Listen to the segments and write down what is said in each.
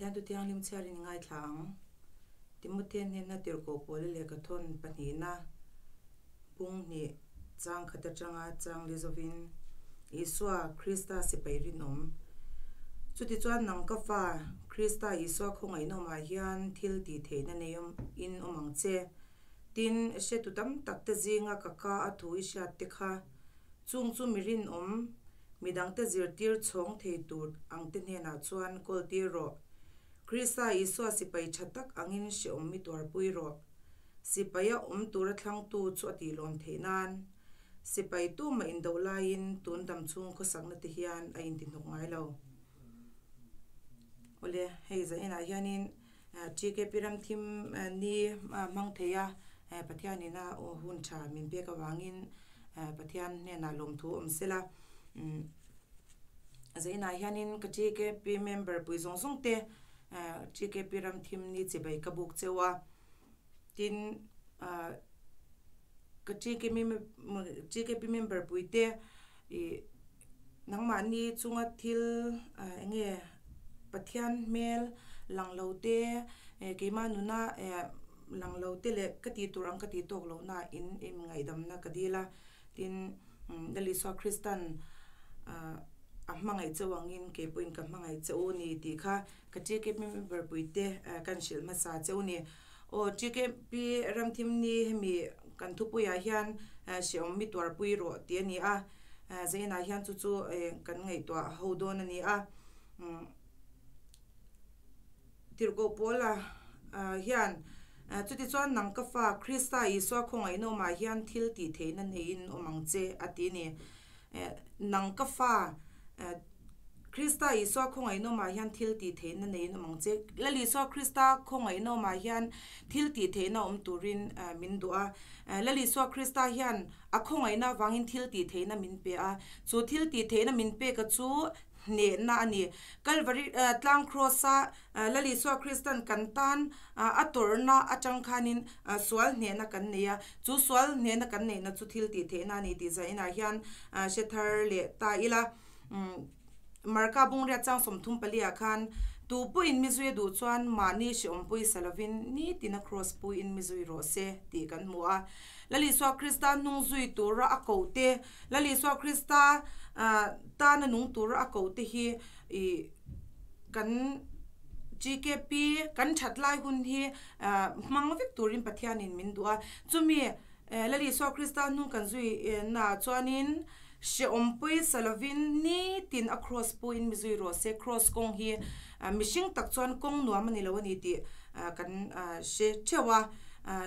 Pathian Thu Thianghlim chhiarin i ngaithla ang. Timothea hnena tirhkoh Paula lehkhathawn pahnihna bung hnih chang khat atanga chang li zawin Isua Krista sipai rinawm. Chutichuan nang ka fa, Krista Isua khawngaihna awmah hian thil tih theihna nei in awm ang che. Tin, hretu tam tak te zinga ka ka a thu i hriat te kha Chung chu mi rinawm, midangte zirtir chhawng thei tur angte hnenah chuan kawl tir rawh. Krista Isua sipai tha tak angin hrehawm mi tuarpui rawh. Sipaia awm tura thlangtu chu a tihlawm theih nan, sipai tumah indo laiin tun dam chhung khawsakna te hian a intihnawk ngai lo. Awle, hei zaninah hianin TKP Ramthim ni hmang thei a, Pathianin a hun tha min pek avangin Pathian hnenah lawmthu awm sela. Zainah hianin ka TKP member pui zawng zawng te TKP Ramthim ni chibai ka buk cheu a, tin ka TKP member pui te ih Nangmahni chunga thil eng nge Pathian hmel lang lo te, keimah nuna lang lo te leh ka tih tur ang ka tih tawk lohna in em ngaihdamna ka dil a. Tin, Lal Isua Kristan a hmangaih cheu angin kei pawhin ka hmangaih che u ni tih kha ka TKP member puite kan hrilh hmasa che u ni. Aw TKP Ramthimni hemi kan thupuiah hian hrehawm mi tuarpui rawh tih a ni a. Zainah hian chu chu kan ngaihtuah ho dawn a ni a. Tirhkoh Paula hian chutichuan nang ka fa Krista Isua khawngaihna awmah hian thil tih theihna neiin awm ang che a ti a ni. Nang ka fa Krista Isua khawngaihna awmah hian thil tih theihna neiin awm ang che. Lal Isua Krista khawngaihna awmah hian thil tih theihna awm turin min duh a. Lal Isua Krista hian A khawngaihna avangin thil tih theihna min pe a, chu thil tih theihna min peka chu hnehna a ni. Kalvari tlang Kraws-a Lal Isua Kristan kan tan a tawrhna atang khanin sual hnehna kan nei a, chu sual hnehna kan neihna chu thil tih theihna a ni tih zainah hian hre thar leh ta ila. Marka Bungriat chang 34 ah khan, Tu pawhin mi zui a duh chuan mahni hrehawm pawisa lovin nitin a kraws puiin mi zui rawh se tih kan hmu a. Lal Isua Krista hnung zui tura a koh te, Lal Isua Krista tana nung tura a koh te hi ih kan GKP kan that lai hun hi hmang vek turin Pathianin min duh a. Chumi Lal Isua Krista hnung kan zui naah chuanin Hrehawm pawisa lovin nitin a kraws puiin mi zui rawh se. Kraws kawng hi mihring tak chuan kawng nuam a ni lo a ni tih kan hre theuh a.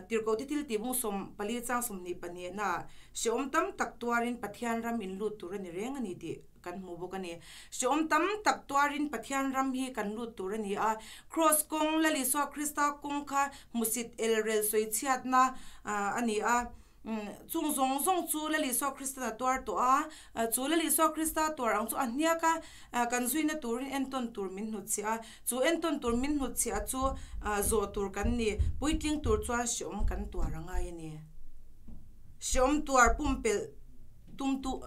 Tirhkoh te thil tih bung 14 chang 22 naah hrehawm tam tak tuarin Pathian ram in lut tur a ni reng a ni tih kan hmu bawk a ni. Hrehawm tam tak tuarin Pathian ram hi kan lut tur a ni a. Kraws kawng, Lal Isua Krista kawng kha hmusit elrel sawichhiatna a ni a. Chung zawng zawng chu Lal Isua Kristan a tuar tawh a, chu Lal Isua Krista tuar ang chu a hniak a, kan zuina turin entawn tur min hnutchhiah a, chu entawn tur min hnutchhiah chu zawh tur kan ni, puitling tur chuan hrehawm kan tuar a ngai a ni. Hrehawm tuar pumpelh tumtu.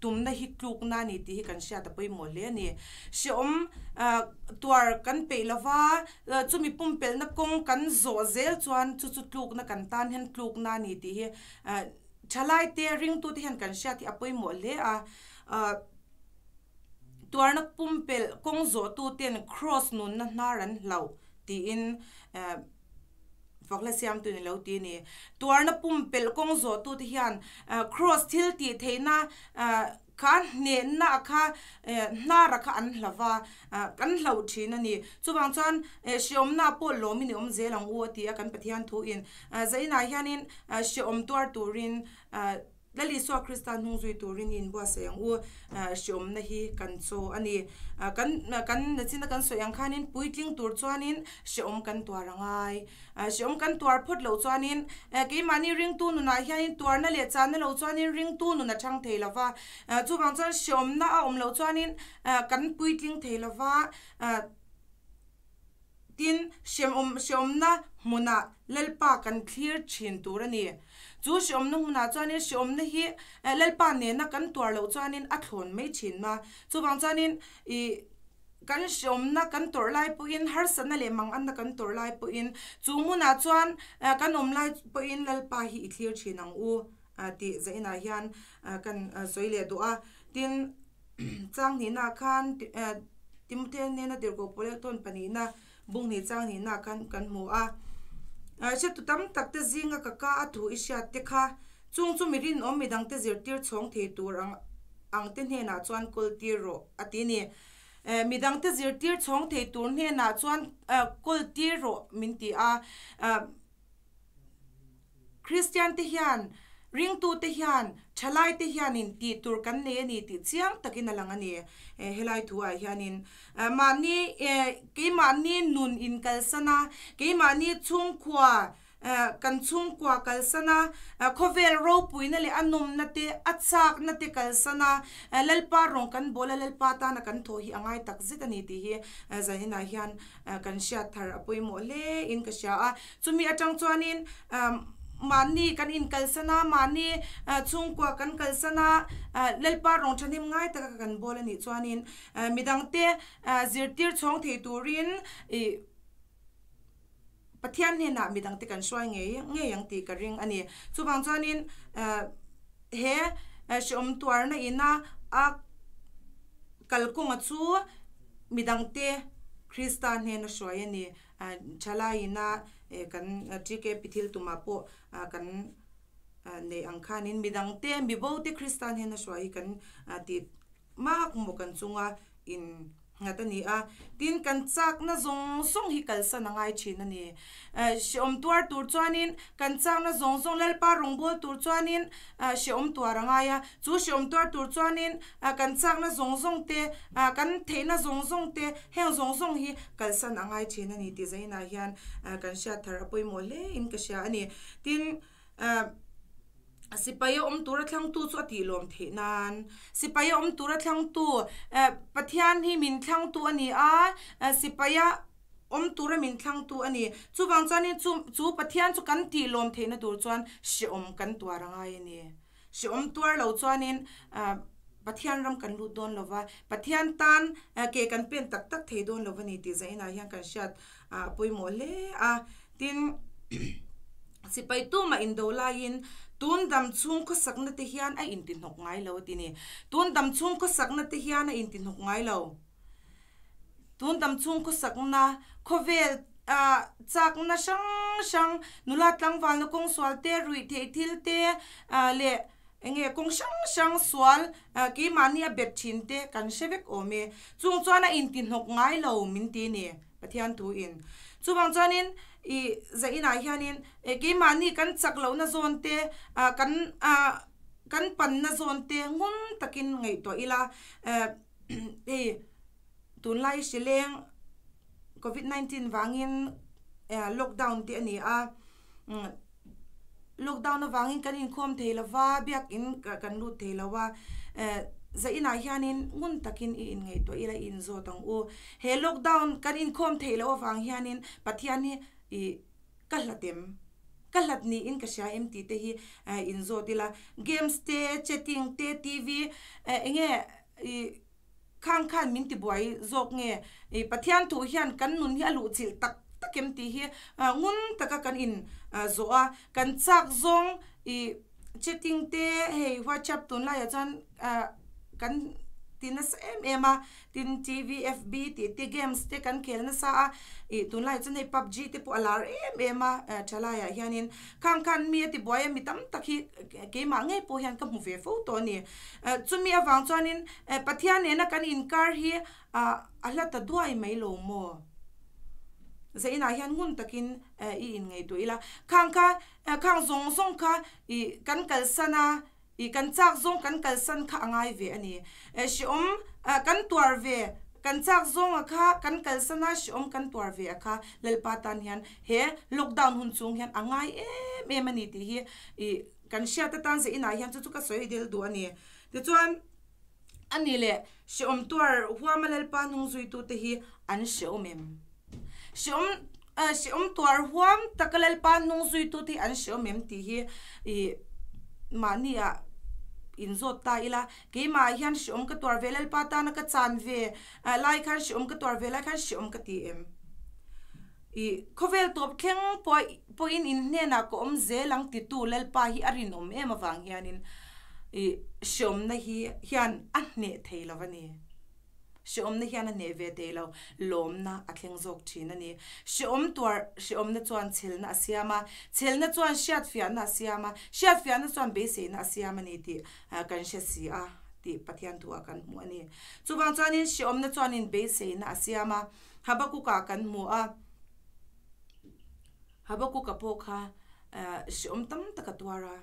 Tumna hi tlukna a ni tih hi kan hriat a pawimawh hle a ni. Hrehawm tuar kan peih lova, chumi pumpelhna kawng kan zawh zel chuan chu chu tlukna kan tan hian tlukna a ni tih hi thalaite ringtute hian kan hriat hi a pawimawh hle a. Tuarna pumpelh kawng zawhtuten kraws nunna hnar an hlauh tiin Fakhla siamtu ni lo ti a ni. Tuarna pumpelh kawng zawhtute hian kraws thil tih theihna kha hnehna kha hnara kha an hlau va, kan hlauh thin a ni. Chuvang chuan hrehawmna pawh lawmin i awm zel ang u a ti a kan Pathian thuin. Zainah hianin hrehawm tuar turin Lal Isua Krista hnung zui turin i inbuatsaih ang u, hrehawmna hi kan chaw a ni. Kan kan nachina kan sawi ang khanin puitling tur chuanin hrehawm kan tuar a ngai. Hrehawm kan tuar phawt loh chuanin keimahni ringtu nunah hianin tuarna leh channa lo chuanin ringtu nun a chang thei lo va. Chuvang chuan hrehawmna a awm loh chuanin kan puitling thei lo va. Tin, hrehawm hrehawmna hmunah Lalpa kan thlir thin tur a ni. Chu hrehawmna hmunah chuanin hrehawmna hi Lalpa nena kan tuar loh chuanin a thlawn mai thin a. Chuvang chuanin ih Kan hreawmna kan tawrh lai pawhin, harsatna leh manganna kan tawrh lai pawhin, chu hmunah chuan kan awm lai pawhin Lalpa hi i thlir thin ang u tih zainah hian kan sawi leh duh a. Tin, chang hnihnaah khan Timothea hnena tirhkoh pawl tawn pahnihna bung hnih chang hnihnaah khan kan hmu a. Hretu tam tak te zinga ka ka a thu i hriat te kha chung chu mi rinawm midangte zirtir chhawng thei tur ang ang te hnenah chuan kawl tir rawh a ti a ni. Midangte zirtir chhawng thei tur hnenah chuan kawl tir rawh min ti a. Kristian te hian, ringtu te hian, thalai te hianin tih tur kan nei a ni tih chiang takin a lang a ni. Helai thu ah hianin mahni keimahni nun inkalsan a, keimahni chhungkua Kan chhungkua kalsan a, khawvel ropuina leh a nawmna te, a chakna te kalsan a, Lalpa rawng kan bawl a, Lalpa tana kan thaw hi a ngai tak zet a ni tih hi zaninah hian kan hriat thar a pawimawh hle in ka hria a. Chumi atang chuanin mahni kan inkalsan a, mahni chhungkua kan kalsan a, Lalpa rawng thahnem ngai taka kan bawl a nih chuanin midangte zirtir chhawng thei turin ih Pathian hnenah midangte kan hruai ngei ngei ang tih ka ring a ni. Chuvang chuanin he hreawm tuarna ina a kalkawnga chu midangte Krista hnena hruai a ni. Thalaiina kan TKP thil tumah pawh kan neih ang khanin midangte mibote Krista hnena hruai hi kan tih Mak maw kan chunga in nghat a ni a, tin kan chakna zawng zawng hi kalsan a ngai thin a ni. Hrehawm tuar tur chuanin kan chakna zawng zawng Lalpa rawngbâwl tur chuanin hrehawm tuar a ngai a, chu hrehawm tuar tur chuanin kan chakna zawng zawng te, kan theihna zawng zawng te, heng zawng zawng hi kalsan a ngai thin a ni tih zainah hian kan hriat thar a pawimawh hle in ka hria a ni. Tin, Sipai a awm tura thlangtu chu a tih lawm theih nan. Sipai a awm tura thlangtu, Pathian hi min thlangtu a ni a, sipai a awm tura min thlangtu a ni. Chuvang chuanin chu chu Pathian chu kan tih lawm theihna tur chuan hrehawm kan tuar a ngai a ni. Hrehawm tuar lo chuanin Pathian ram kan lut dawn lo va, Pathian tan ke kan pen tak tak thei dawn lo va ni tih zainah hian kan hriat a pawimawh hle a. Tin, sipai tumah indo laiin tun dam chhung khawsakna te hian a intihnawk ngai lo a ti ni. Tun dam chhung khawsakna te hian a intihnawk ngai lo. Tun dam chhung khawsakna khawvel ah chakna hrang hrang nula tlangvalna kawng sual te, ruih theih thil te ah leh eng nge kawng hrang hrang sual ah keimahni a bet thin te kan hre vek awm e. Chung chuan a intihnawk ngai lo min ti ni. Pathian thu in. Chuvang chuanin i zainah hianin keimahni kan chak lohna zawn te, kan kan panna zawn te ngun takin ngaihtuah ila hei tunlai hrileng covid 19 vangin lockdown te a ni a. Lockdown avangin kan inkhawm thei lo va, biakin kan lut thei lo a, zainah hianin ngun takin i inngaihtuah ila i inzawt ang u. He lockdown kan inkhawm theih loh avang hianin Pathian hi ih ka hlat em? Ka hlat niin ka hria em tih te hi inzawt ila. Games te, chatting te, TV eng nge ih Khang khan min tibuai zawk nge? I Pathian thu hian kan nun hi a luhchilh tak tak em tih hi ngun taka kan in zawh a, kan chak zawng i chatting te hei whatsapp tunlaiah chuan kan ti nasa em em a, tin TV, FB tih te games te kan khel nasa a, i tunlaiah chuan hei pubg te pawh a lar em em a thalaiah hianin khang khan mi a tibuai a mi tam tak hi keimah ngei pawh hian ka hmu ve fo tawh a ni. Chumi avang chuanin Pathian nena kan inkar hi a hla ta duai mai lo maw? Zainah hian ngun takin i inngaihtuah ila. Khang kha, khang zawng zawng kha i kan kalsan a, i kan chak zawng kan kalsan kha a ngai ve a ni. Hrehawm kan tuar ve, kan chak zawnga kha kan kalsan a, hrehawm kan tuar ve a kha Lalpa tan hian he lockdown hun chung hian a ngai em em a ni tih hi i Kan hriat atan ze inah hian chu chu ka sawi del duh a ni. Tichuan, a ni leh hrehawm tuar huama Lalpa hnung zuitute hi an hrehawm em? Hrehawm hrehawm tuar huam taka Lalpa hnung zuitute hi an hrehawm em tih hi ih mahniah. inzawt ta ila, keimah ah hian hreawm ka tuar ve, Lalpa tana ka chan ve lai khan hreawm ka tuar ve lai khan hreawm ka ti em? I khawvel tawp thleng pawh pawhin in hnenah ka awm zel ang titu Lalpa hi a rinawm em avang hianin i hreawmna hi hian a hneh thei lo a ni. Hreawmna hian a hneh ve thei lo, lawmna a thleng zawk thin a ni. Hreawm tuar hreawmna chuan chhelna a siam a, chhelna chuan hriatfiahna a siam a, hriatfiahna chuan beiseina a siam a ni tih kan hre si a tih Pathian thu ah kan hmu a ni. Chuvang chuanin hreawmna chuanin beiseina a siam a. Habakuka kan hmu a, Habakuka pawh kha hrehawm tam tak a tuar a.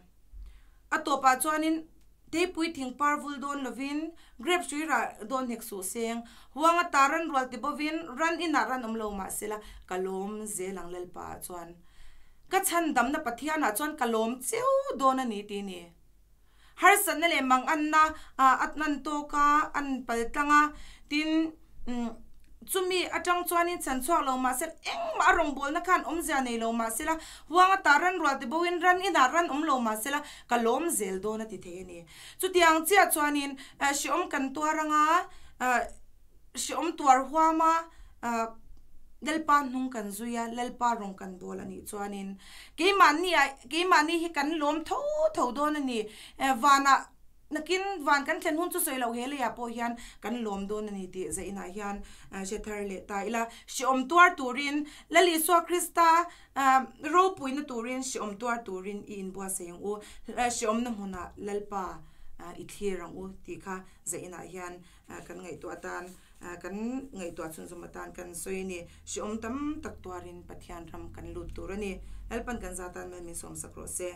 A tawpah chuanin Teipui thing par vul dawn lovin, grape hrui rah dawn hnek suh seng, huang ata ran rual ti bovin, ran inah ran awm lo mah sela, ka lawm zel ang Lalpa ah chuan. Ka chhandamna Pathianah chuan ka lawm cheu dawn a ni ti ni. Harsatna leh manganna a hman tawk a, an pal tlang a, tin chumi atang chuanin chhan chhuak lo mahse engmah a rawngbawlna khan awmzia nei lo mahsela huang ata ran rual ti boin ran inah ran awm lo mahsela ka lawm zel dawn a ti thei a ni. Chutiang chiah chuanin hrehawm kan tuar anga Hrehawm tuar huama Lalpa hnung kan zui a, Lalpa rawng kan bawl a nih chuanin keimahni ah keimahni hi kan lawm tho tho dawn a ni. Vanah nakin van kan thlen hun chu sawi loh he leiah pawh hian kan lawm dawn a ni tih zainah hian hre thar leh ta ila. Hrehawm tuar turin Lal Isua Krista ropuina turin hrehawm tuar turin i inbuatsaih ang u, hrehawmna hmunah Lalpa i thlir ang u tih kha zainah hian Kan ngaihtuah atan, kan ngaihtuah chhunzawm atan kan sawi a ni. Hrehawm tam tak tuarin Pathian ram kan lut tur a ni. Lalpan kan zat atan mal min sawmsak rawh se.